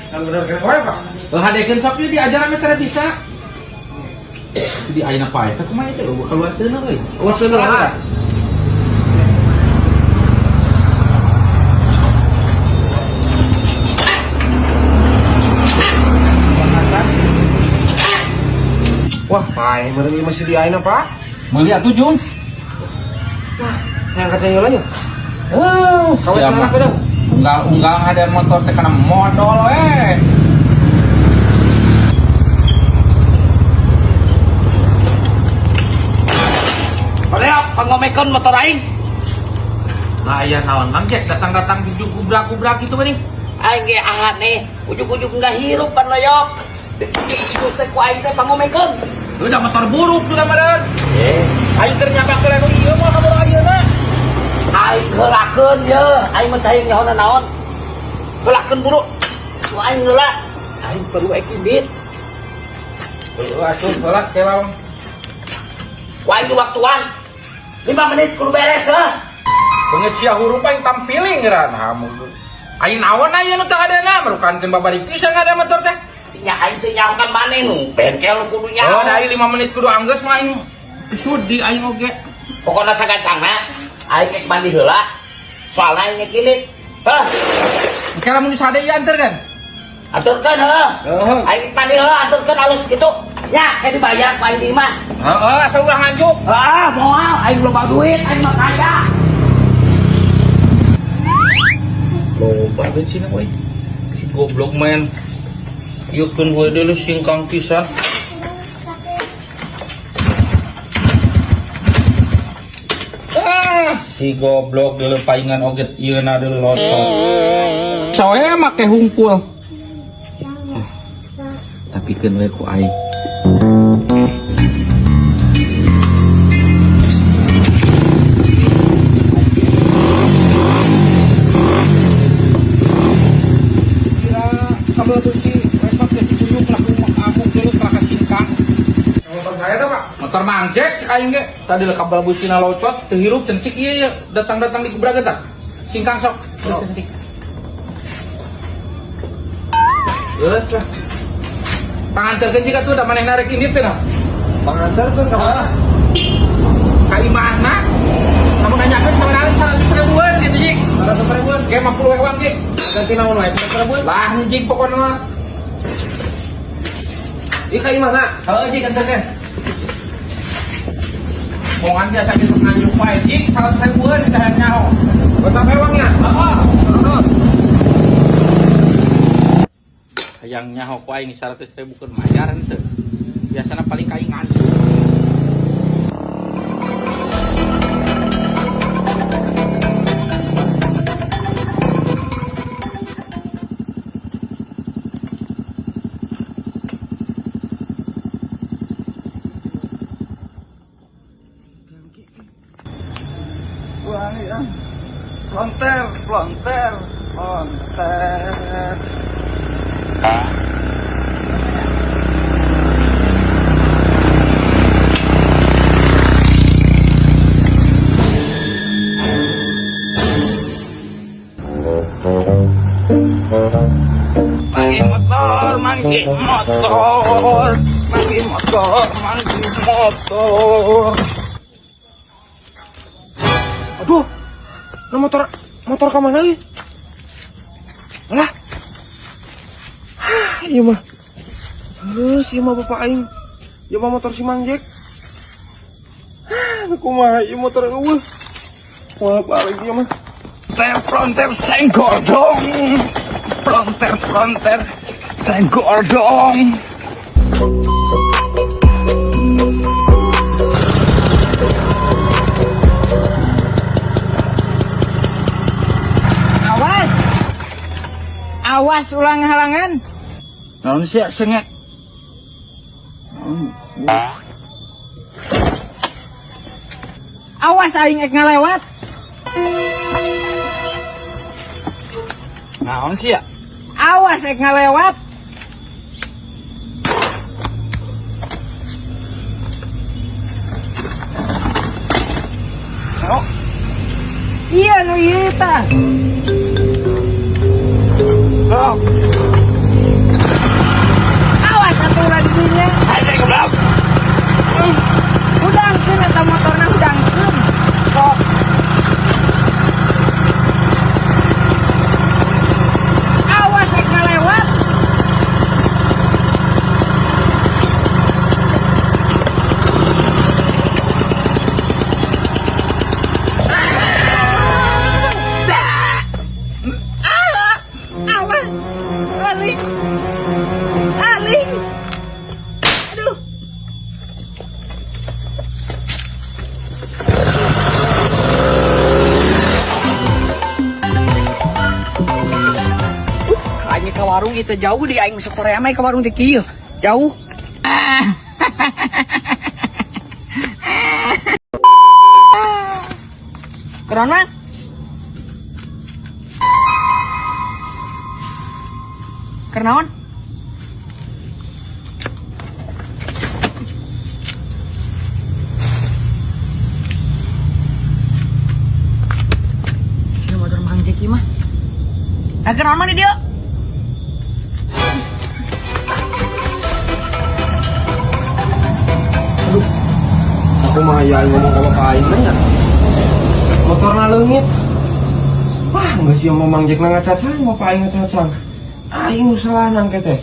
Kan bener kan wae, Pak. Heuh, hadekeun sok ieu diajaran mah teh bisa. Di ayeuna pae teh kumaha teh eueuh keluar seuneu euy. Eueuh seuneu lah. Wah, pae meureun ieu masih di ayeuna, Pak. Meuli atuh Jung. Yang kaca heula nya. Heuh, Kawe siapa? salah kadang. Unggal-unggal ngadan motor teh kana modal we. Koleok pangomekeun motor aing. Lah aya naon Mang Jack datang-datang jujuk gubrak-gubrak gitu beuning. Aing ge ahane ujug-ujug enggak hirup pan loyok. Ujug teh ku aing teh pangomekeun. Udah motor buruk sudah meureun. Eh, Aing keur nyabakeun anu ieu mah kabur ayeuna. Aing heulakeun ye, aing mah teh nyaho naon. Heulakeun buru. Ku aing heula. Aing perlu ek indit. Heuh atuh heula kelawan. Ku aing di waktuan. 5 menit kudu beres heuh. Beungeut sia hurup aing tampiling geura. Nah, aing naon aya nu teu adana merukankeun babari pisan ada motor teh. Nya aing teh nyaho kan maneh nu bengkel kudu nyaho. Oh, da aing 5 menit kudu anggeus mah aing sudi aing oge. Pokona sagancangna aing ek mandi heula. Soalna aing ek indit. Heuh, Engke lamun disade ieu anter kan? Aturkeun heuh. Heeh. Aing mandi heula aturkeun alus kitu. Nya, kayak dibayar ku aing di imah. Heeh, asa ulah nganjuk. Ah, moal aing loba duit, aing mah kaya. Loba bensin euy. Si goblok men. Ieu keun we deuleu singkang pisan. Ah, si goblok deuleu paingan oge ieu na deuleu lotot. Soe make hungkul. Ah, tapi keun we ku aing. Kira kabel besi resot ke Cikuyuk lah rumah kamu dulu lah ke singkang. Motor saya tuh, Pak. Motor Mang Jack aing ge tadi lah kabel besi na locot teu hirup cencik ieu ieu datang-datang di gebraga tah. Singkang sok. Oh. Cencik. Geus lah. Panganterkeun jika tuh da manehna rek indit teh nah. Panganterkeun ka mana? Ka imahna. Kamu nanyakeun saudara 100 ribuan gitu jik. 100 ribuan. Ge 50 ewang jik. Ganti naon wae 100 ribuan. Lah jik pokona mah. Ieu ka imahna. Heuh jik anterkeun. Bongan biasa gitu nganjuk wae jik 100 ribuan teh nyaho. Gotap ewangnya. Heeh. Heeh. Hayang nyaho ku aing 100 ribu keur mayar henteu. Biasana paling ka aing nganjuk. Wah, ya. Plonter, plonter, plonter. Mangi motor, mangi motor, mangi motor, mangi motor. Aduh. Nah motor motor ka mana euy? Alah. Hah, ieu mah. Geus ieu mah bapak aing. Ieu mah motor si Mang Jack. Hah, kumaha ieu motor eueuh. Wah, balik ieu mah. Plonter, plonter, senggol dong. Plonter, plonter, senggol dong. Awas. Awas ulang halangan. Naon sih sengek? Awas aing ek ngalewat. Naon sih ya? Awas ek ngalewat. Oh, Iya nu ieu tah. oh. Aling. Aling. Aduh. Aing ke warung itu jauh di aing masuk Korea mah ke warung di kieu. Jauh. Corona? Kernaon? Sini motor Mang Jeki mah. Nah, kernaon mah di dia? Aduh. Aku mah ya ngomong sama Pak Aing nya. Motorna leungit. Wah, enggak sih mau Mang Jack ngacacang, mau Pak Aing ngacacang. Aing nu salah nangke teh.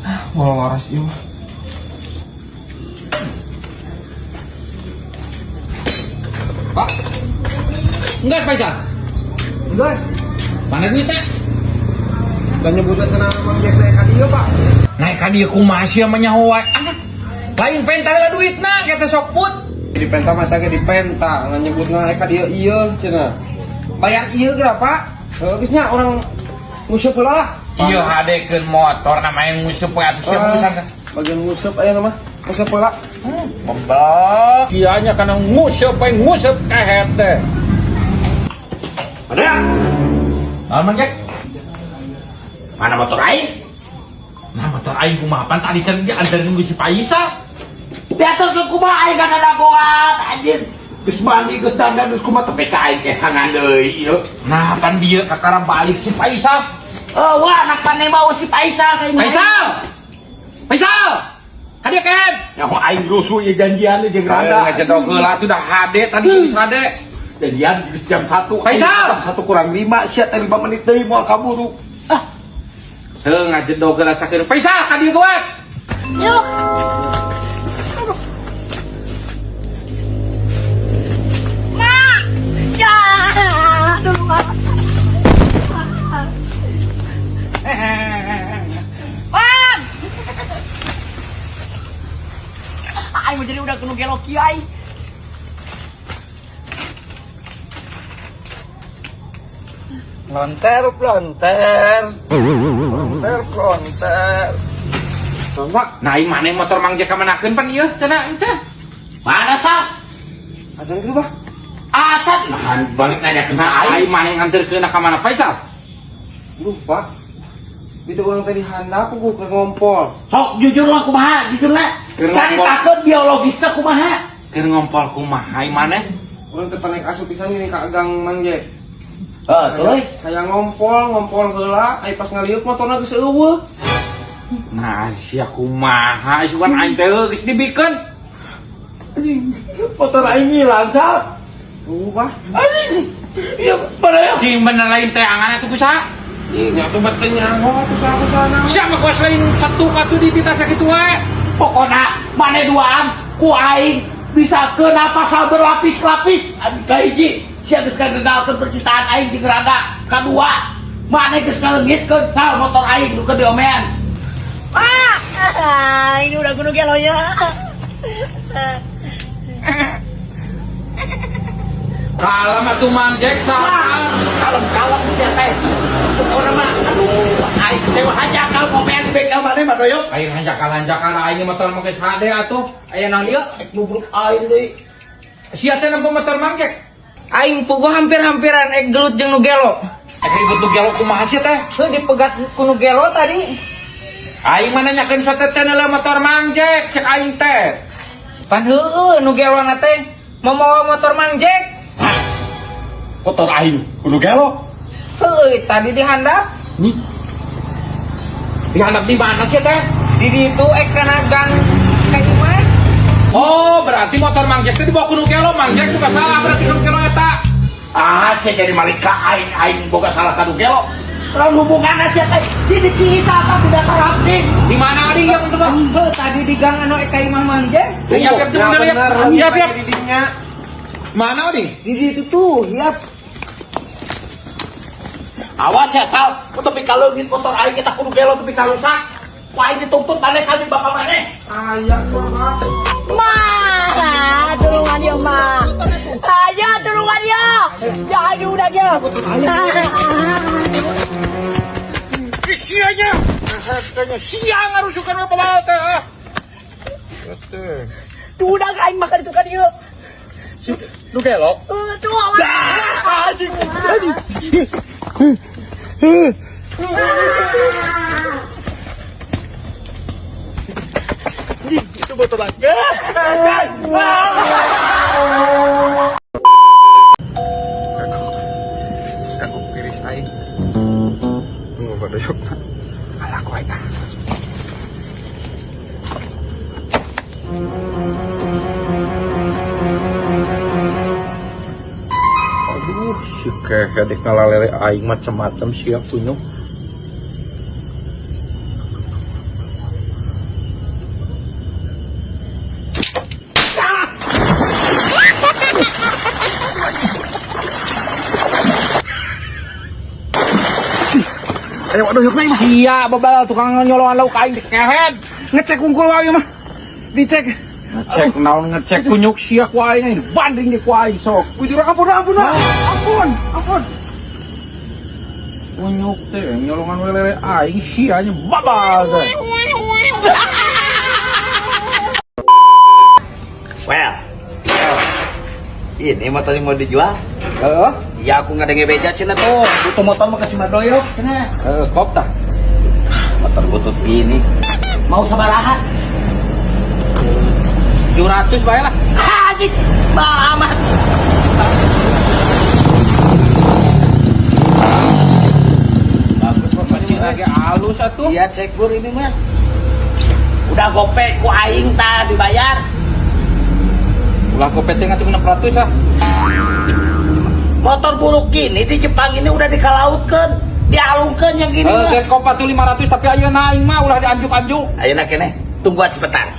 Ah, moal waras ieu mah. Pak. Enggak, Faisal. Geus, Mana duitnya? da nyebutna cenah Mang Jack naik ka dieu, Pak. Naik ka dieu kumaha sia mah nyaho wae. Ah, lain penta heula duitna kita sok put. Di penta mah teh di penta, ngan nyebutna naik ka dieu ieu cenah. Bayar ieu geura, Pak. Heuh geus nya urang nguseup heula lah. Iya hadekeun motor namanya nguseup we atuh sia Ah, urusan. bagian nguseup aya mah. Nguseup heula. Membel. Sianya kana nguseup we nguseup kehet teh. Mana? Naon Mang Jack? Mana motor aing? Nah motor aing kumaha pan tadi can dia anterin nunggu si Faisal. Diatur ke kumaha aing kana dagoan anjir. Geus mandi geus dandan geus kumaha tepi ka aing kesangan deui ieu. Nah pan dia kakara balik si Faisal. Oh, wah anak pane mau si Faisal ka imah. Faisal. Faisal. Kadieu kehet. Nyaho aing rusuh ieu janjian jeung Randa. Ngajedog heula tuh dah hade tadi geus hade. Janjian geus jam 1. Faisal! Jam 1 kurang 5 sia teh 5 menit deui moal kaburu. Ah. Heuh ngajedog heula sakeun. Faisal ka dieu kuat. Yuk. Mak. Ya, aduh, Mak. Bang. Aing mau jadi udah kena gelok kieu aing. Plonter, plonter. Plonter, plonter. Pak, Nah, aing maneh motor Mang Jack kamanakeun pan ieu cenah encan. Mana sah? Acan kitu, Pak. Acan nah balik nanya kena aing. Aing maneh nganterkeun ka mana Faisal? Duh, Pak. Itu urang tadi handap ku keur ngompol. Sok jujur lah kumaha, jujur lah. Keur ngompol. Caritakeun biologisna kumaha. Keur ngompol kumaha aing maneh? Urang teh naik asup pisan ini ka gang Mang Jack. Heh, tuluy. Hayang ngompol, ngompol heula, ai pas ngaliuk motorna geus eueuh. Nah, sia kumaha sugan aing teh geus dibikeun. Motor aing ngilang, Sal. Tuh, Pak. Anjing. Iya, pada ya. Sing bener lain teh angan atuh kusaha? Nya tuh bet teh nyaho atuh saha sana. Siapa kuas lain satu atuh di tita sakitu wae. Pokona mane duaan ku aing bisa kena pasal berlapis-lapis. Anjing kahiji, sia geus ngagegalkeun percintaan aing jeung Randa. Kadua, mane geus ngaleungitkeun Sal motor aing nu keur diomean. Mak. Ini udah gunung gelonya. Kalem atuh Mang Jack saha. Kalem-kalem sia teh. Pokona mah aduh aing kecewa hanjakal ngomean di bengkel mane mah doyok. Aing hanjakal-hanjakal aing motor mah geus hade atuh. Aya naon ieu? Rek nubruk aing deui. Sia teh nempo motor Mang Jack. Aing puguh hampir-hampiran ek gelut jeung nu gelo. Ek ribut nu gelo kumaha sia teh? Heuh dipegat ku nu gelo tadi. Aing mah nanyakeun sote teh neuleuh motor Mang Jack cek aing teh. Pan heueuh nu gelona teh mamawa motor Mang Jack. Motor aing kudu gelo. Heueuh tadi dihandap. Nih. Dihandap di mana sih teh? Di ditu ek kana gang ka imah. Oh, berarti motor Mang Jack teh dibawa ku nu gelo. Mang Jack bukan salah berarti nu gelo eta. Ah, sia jadi malik ka aing aing boga salah ka nu gelo. Lawan hubunganna sia teh sini ciita apa budak karaptin. Di mana adi yang itu, Bang? Heuh tadi di gang anu ek ka imah Mang Jack. Iya, iya, Ya iya, bener, iya, iya. di dinya. Mana adi? Di ditu tuh, yap. Awas ya Sal, tepi ka leungit motor aing, kita kudu gelo tepi ka rusak. Ku aing dituntut maneh sami bapak maneh. Aya mah. Ma, tulungan ya, Ma. Ayo, tulungan ya. Ya, aduh, udah ya. Sia nya. Sia ngarusukan bapak teh ah. Tuh udah aing makan itu kan ieu. Lu gelo. Eh, tuh awas. Anjing. Anjing. Itu botol lagi. Kagok piris aing. Tunggu pada yuk. Alah ku aing ah. Aduh, si kehe dek ngalalele aing macam-macam sia kunyuk. Ayo waduh yuk mah. Sia babal tukang nyolongan lauk aing dikehed. Ngecek unggul wae mah. Dicek. Ngecek naon, ngecek kunyuk sia ku aing banding di ku aing sok. Bujur, ampun, ampun, ampun, ampun. Kunyuk teh nyolongan welele aing sia nya babal teh. Well, ini motornya mau dijual? Heeh. Iya, aku nggak ada ngebeja cina tuh. Butuh motor mau kasih Mardoyok cina. Heeh, kop tah. Motor butut gini. Mau sabaraha? 700 bae lah. Anjing, mahal amat. Bagus mah pasti lagi halus atuh. Iya, cek bur ini mah. Udah gope ku aing ta dibayar. Ulah gope teh ngatuh 600 ah. Motor buruk gini di Jepang ini udah dikalautkeun, dialungkeun yang gini Heuh, mah. geus kop atuh 500 tapi ayeuna aing mah ulah dianjuk-anjuk. Ayo nak kene, tungguan sebentar.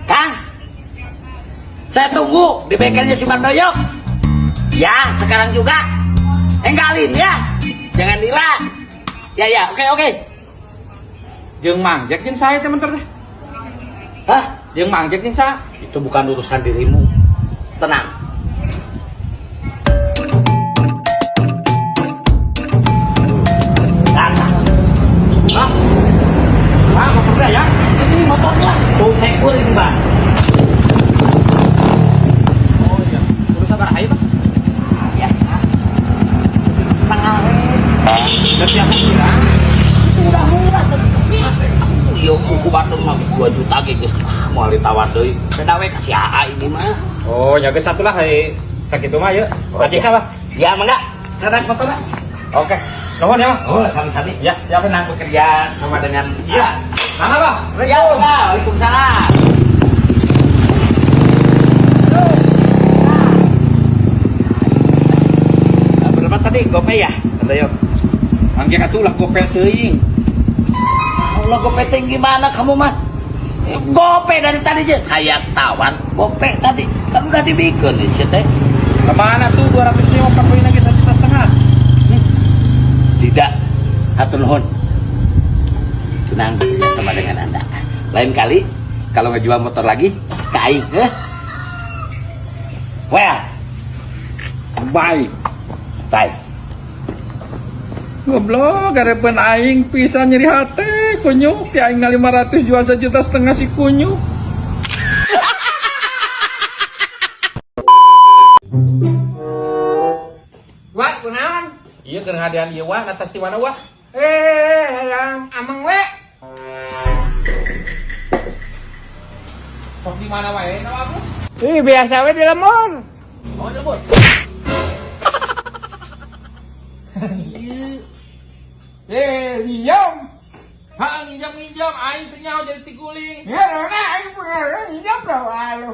Kang, saya tunggu di bengkelnya si Mardoyok. Ya, sekarang juga. Enggalin ya, jangan lila. Ya ya, oke oke. Jeung Mang Jack jeung saya teh bentar teh. Hah? Jeung Mang Jack jeung sa. Itu bukan urusan dirimu. Tenang. Datang. Hah? Ah, motornya ya. Ini motornya. Tuh, cek ini, Mbak. Oh iya. Terus sabaraha ieu, Pak? Ya. Setengah we. Udah biasa bilang. Itu udah murah. Iya, kuku batur mah geus 2 juta ge geus ah, moal ditawar deui. Beda we kasih AA ini mah. Oh, nya geus satu lah hei. Sakitu mah yeuh. Aceh salah. Ya, mangga. Cerdas motornya. Oke. Nuhun ya, Bang. Oh, sami-sami. Ya, siap. Senang bekerja sama dengan Iya. Mana, Bang? Ya, mangga. Waalaikumsalam. Nah, berapa tadi gope ya? Kata yuk. Angge atuh ulah gope teuing. Allah, gope tinggi gimana kamu mah? Gope dari tadi aja. Saya tawar gope tadi. Kan udah dibikin nih sih teh. Kemana tuh 250 lagi 1,5 juta? Tidak. Hatur nuhun. Senang bekerja sama dengan Anda. Lain kali kalau ngejual motor lagi ke aing, eh? Well, Bye. Bye. Goblok, garepeun aing pisan nyeri hate, kunyuk ti aing 500 jual 1,5 juta si kunyuk. Wah, kunaon? Iya keur ngadean ieu wah, atas di mana wah? Eh, hayang ameng we. Sok di mana wae, nama Agus? Ih, biasa we di lembur. Oh, di lembur. Eh, diam. Ha, nginjam-nginjam aing teh nyaho jadi tiguling. Ya, dona aing pengaruh nginjam dah alu.